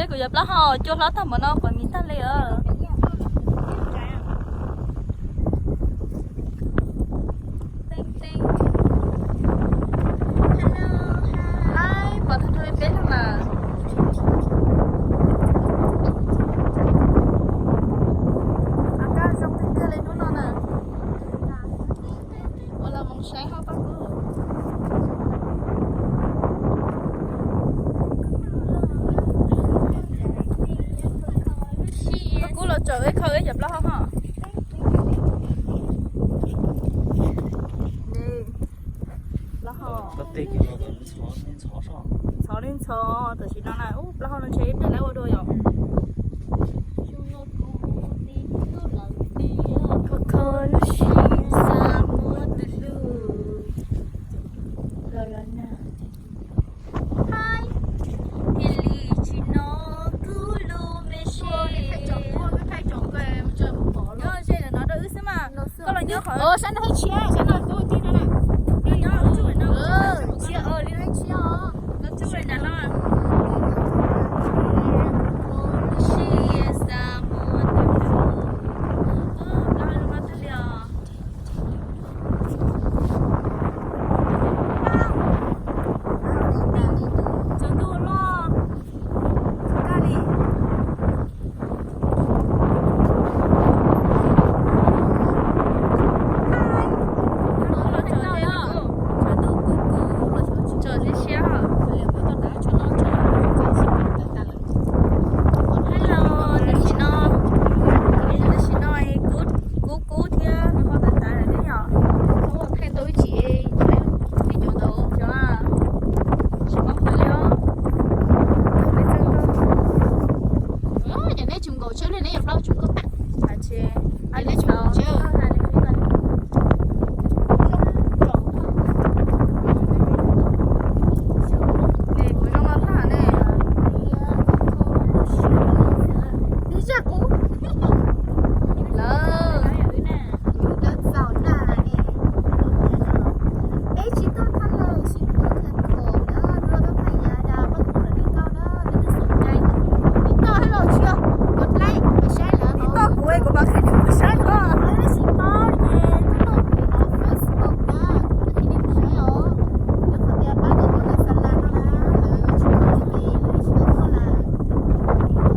Kuv yog plaub hau cua hlob tag npaum no, quav miv tag li os. Pom tag nrho peb leeg lawm. Ab, kab zoo tiag tiag li hnub no na. Ua los mus saib hauv pab kub. Pab kub los tsaum ib khau ib yam plaub hau ho. Plaub hau. Ntxhov li ntxhov, tam sim no na, ub, plaub hau no ntshe ib pliag lawv ua dua yom. Kho kho lub siab xav muab tus hlub. Thiaj li tsis hnov kuv lub me siab. Nyob ze ntawm no rau wb xwb mas. Koj los nyob qhov, sab no tsis, sab no kuv tij no na. Tsis, li no tsis os. Siab xav muab tus hlub. Tsaus ntuj los. Tsaus siab. Hello, tam sim no, tam sim no kub kub kub thiab nws ho tas tas lawm thiab yom. Thaij tau ib chim, tij cov ntawd cov tsis paub qhov li os. Ces neb tsis nkaum tsheb li, neb yuav plaub tsis nkauj tag. Ces neb tsis nkaum tsheb. Kuv zoo los tag ne. Ib zaj qub lawm. Peb tsis tau thaj lawm, tsis tau thaj lawm, tsis tau thaj lawm, los tau thaj yav das pab kuv lawm li nkauj na, leej twg xav cai, tij toj hab los tsis yog, kuv dlaib kuv saib lawm, tij toj kuv kuv pab qhia kuv saib os, tsis paub ces tuaj lub kuv hauv Facebook na, kuv qhia nej saib os, yog qhov tias pab tau kuv lawm xa las no na, lawv tsis tau txim ces lawv tsis tau tuaj lawm.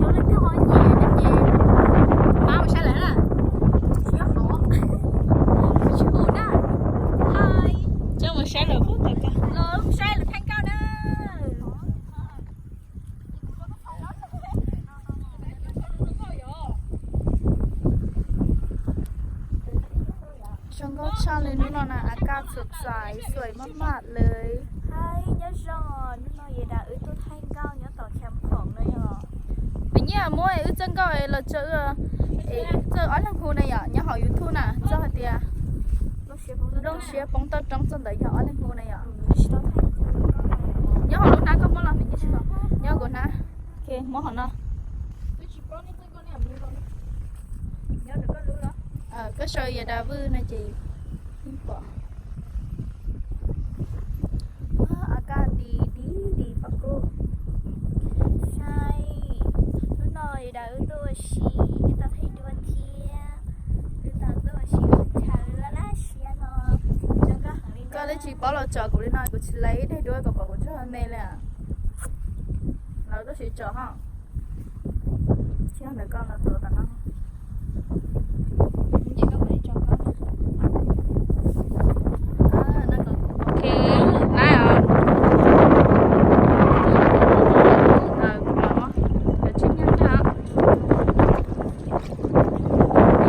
Yog leej twg ho nyiam no ces pab mus saib lawm na. Tsis yog qhov, tsis hu na. Coj mus saib lawm, los saib lawm thaij nkauj na. Zoo nkauj tshaj li hnub no na, a kaj txhua txais xuaim maj maj lawm. Hais nyob zoo, hnub no Yawm Dam wb tuaj thaij nkauj nyob tom Kham Khoom no yog. Vim nyiaj muab wb txawj nkauj los tso, txawj ob leeg hu na yom, nyob hauv YouTube na, txawj hais tias Nplooj Siab Poob Toj Roob txoj ntawd yog ob leeg hu na yom. Nyob hauv lub hnab koj muab los, nyob kuv hnab, muab hauv no. Koj sau Yawm Dam Vwj no ces yeej pom. A kaj nti nti nti pab kuj. Sai, hnub no Yawm Dam wb tuaj ua si, wb tau thaij duab thiab, wb tau tuaj ua si ua chaw laj laj siab no. Koj twb tsis paub los tsom kuv li no, kuv tsis lais ib daim duab kom pom kuv txog me li. Lawv tuaj siv tsom ho. Tsis yog ntawm koj no, tuav tom no. Ok, nice os.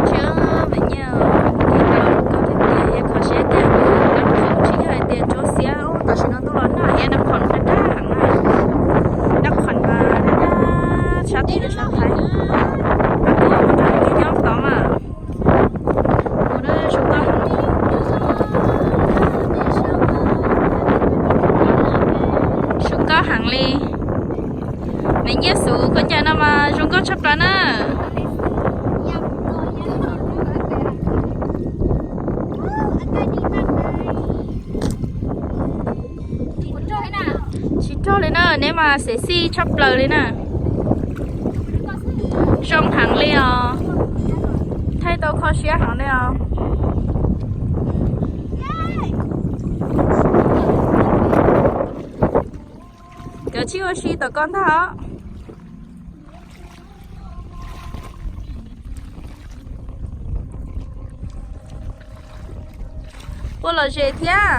Tsis me nyiaj, koj tias yog kho siab tias nab khoom tsis yog hais tias tsuab xiab, tam sim no tuaj los noj thiab nab khoom daj daj heev na. Nab khoom mas daj daj, sab teb sab Thaib. Pab kuj nrog wb nyob tod mas. Mus na, zoo nkauj, zoo nkauj heev li. Me nyiaj xu koj ncaim no mas zoo nkauj tshaj plaws na. Tsis raug li na, neb mas sexy tshaj plaws li na. Zoo heev li os. Thaij tau kho siab heev li os. Cov tsis ua si tom koj ntag os. Puas lom zem thiab?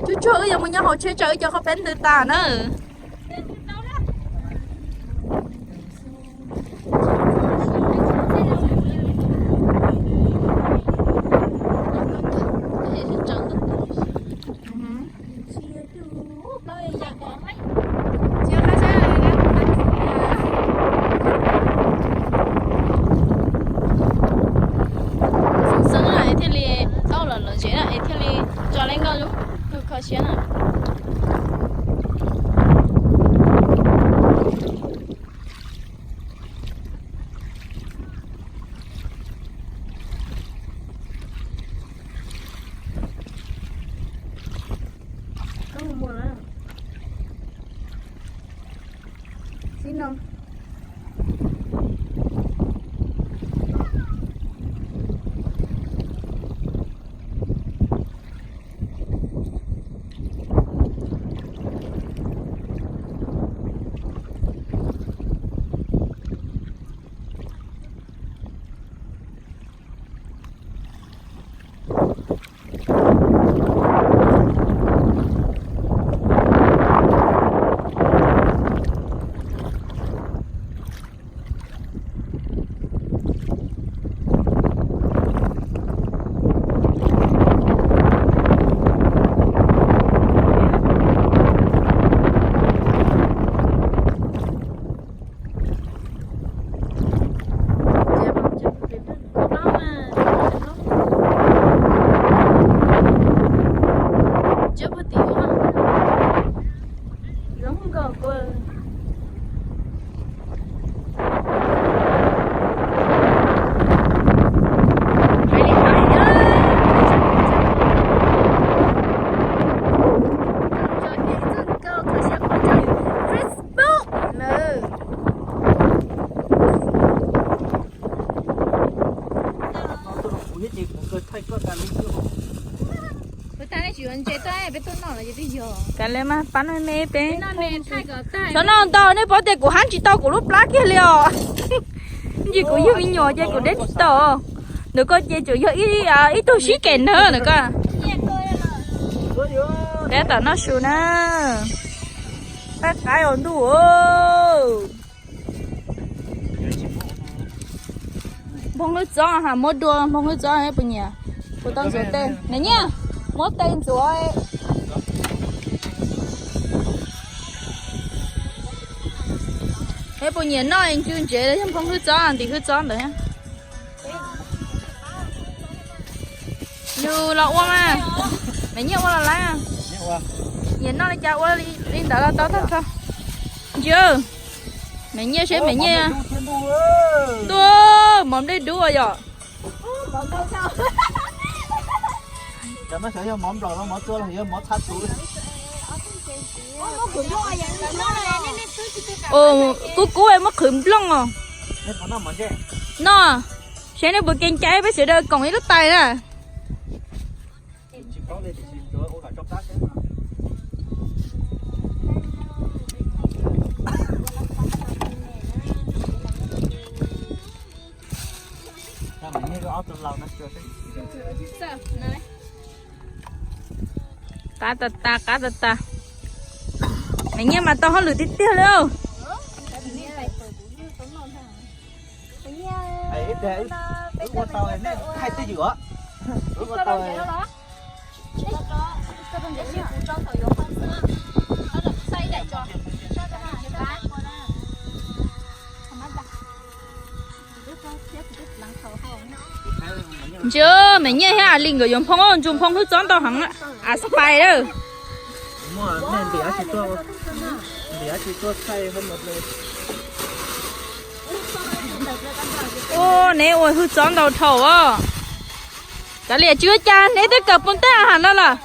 Tsuag tsuag wb yuav mus nyob hauv tsheb tsam wb cov qhov peb ntws tas na. Xeeb xeeb es thiaj li tau los lom zem na, es thiaj li tso lawv nkauj lub kho siab na. Kav liam mas pab me me peb. Xyov no ntau nej paub tias kuv hab tsis tau kuv lub plab kiag li os. Ntsis kuv yug me nyuam ces kuv deb tsis tau. Ntawm koj ces tsuas yog ib tug sib kem ntawd ntawm koj. Peb tom noj su na. Qaib qaib os ntuj. Nphoo hwj txob ha, muab dua nphoo hwj txob puas nyiam? Kuv tau ntxuav tes. Niam Nyiaj, muab tes ntxuav. Es puas nyiam noj ntsw ntsev los yog nphoo hwj txob, ntim hwj txob ntawd. Yus los ua mas. Niam Nyiaj ua los lawm. Nyiam noj li cas ua li ntawd los tau tag nrho. Ntsia, Niam Nyiaj seb Niam Nyiaj. Ntuj, mov nplej dub yom. Kub kub muab qhwv nplooj os. Noj, seb nej puas keev cai peb sawv daws koom ib lub tais na. Qab tas tas, qab tas tas. Niam Nyiaj mas tau hauj lwm tiag tiag li. Ntsia, Niam Nyiaj thiab A Lis nkawd yuav nphoo, ntsuas nphoo hwj txob ntau heev. A spai lawm. Ua, neb ua hwj txob ntau dhau os. Kav liam, tsis ua cas, neb twb kawm pus ntej a has no lawm.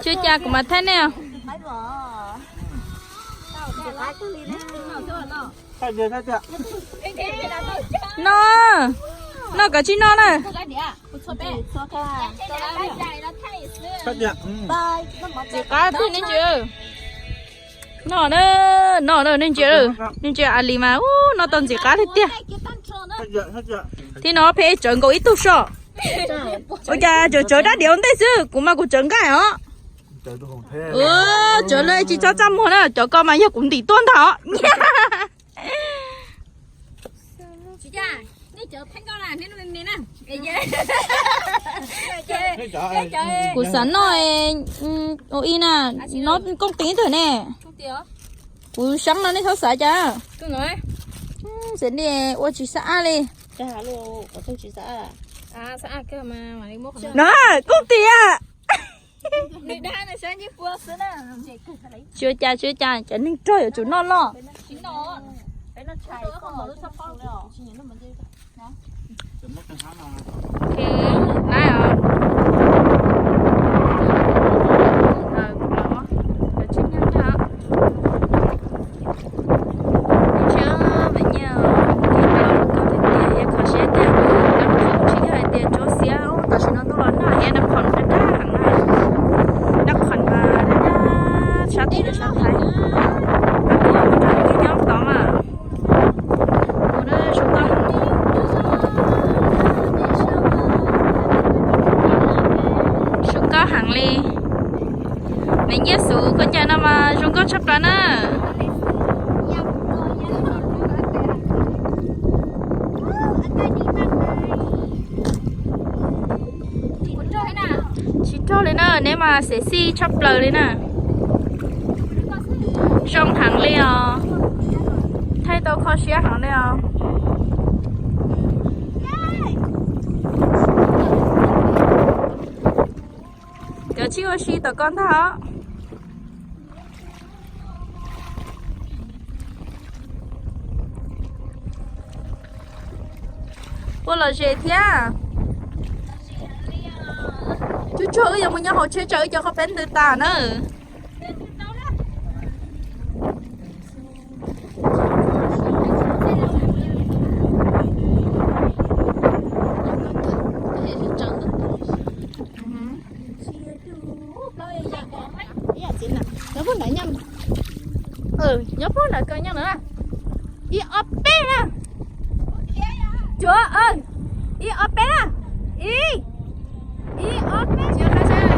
Tsis ua cas, kuv mam thaij nej. Noj, noj kov tsib noj na. Ntxim qab tiag nej ntsia. Noj na, noj na nej ntsia, nej ntsia a li mas ub noj tau ntxim qab tiag tiag. Thiab no phem tsawv nkaus ib tug so. Ua cas tsawv tsawv dab diav ua ntej xwb, kuv mas kuv tsawv nqaij os. Tsawv lawm tsis txhob txaj muag na, cov ko mas yog kuv ntim tuaj ntag os. Kuv xav noj ua ib na, no koob tis ntawm ne. Kuv xav no nej txhob xav cas. Xav li ua tsis xav li. Na, koob tis. Tsis ua cas, tsis ua cas, cov neeg rog yuav tsum noj loj. Tsis yog hais tias ntsuab xiab, tam sim no tuaj los noj ib nab qhov daj daj heev na, nab qhov daj daj sab tim sab Thaib, nyob tod mas. Zoo nkauj heev li. Me Nyiaj Xus, koj cas no mas zoo nkauj tshaj plaws na. Tsis rog li na, neb mas sexy tshaj plaws li na. Zoo heev li os. Thaij tau kho siab heev li os. Cov tsis ua si tom ko ntag os. Puas lom zem thiab? Tsuag tsuag wb yuav mus nyob hauv tsheb, tsam wb cov qhov peb ntws tas na. Nyob puag ntawd kawg nyob ntawd na. Ib ob peb na. Cuav, ib ob peb na. Ib, ib ob peb.